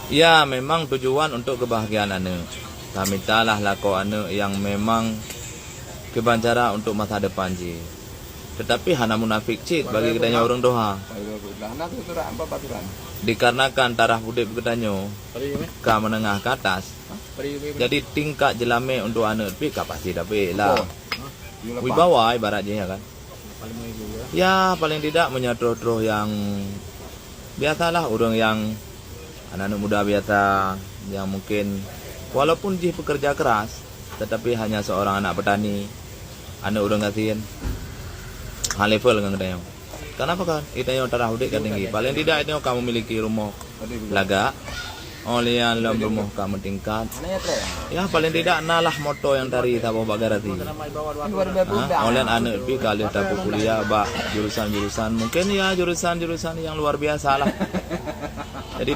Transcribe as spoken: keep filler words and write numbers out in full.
Ya, memang tujuan untuk kebahagiaan aneak. Kami talah lako aneak yang memang kiban cara untuk masa depan ji. Tetapi hana munafik cit bagi ketanyo urang Doha. Dikarenakan taraf udip ketanyo ka menengah ke atas. Jadi tingkat jelame untuk aneak pi ka pasti dapet lah. Wibawa ibarat ji, ya kan? Ya, paling tidak menyatu terus yang biasalah, urang yang aneak-aneak muda biasa, yang mungkin walaupun ji pekerja keras, tetapi hanya seorang anak petani, aneak urang gasing, ha level ngan ketanyo. Kenapa kan? Ketanyo taraf udip ka tinggi. Paling tidak ketanyo ka memiliki rumoh lagak. Oleh yang lom rumoh ka metingkat. Ya, paling tidak nalah moto yang tadi saboh bak garasi. Ha? Oleh aneak pi ka lih tapu kuliah bak jurusan-jurusan, mungkin ya jurusan-jurusan yang luar biasa lah. Jadi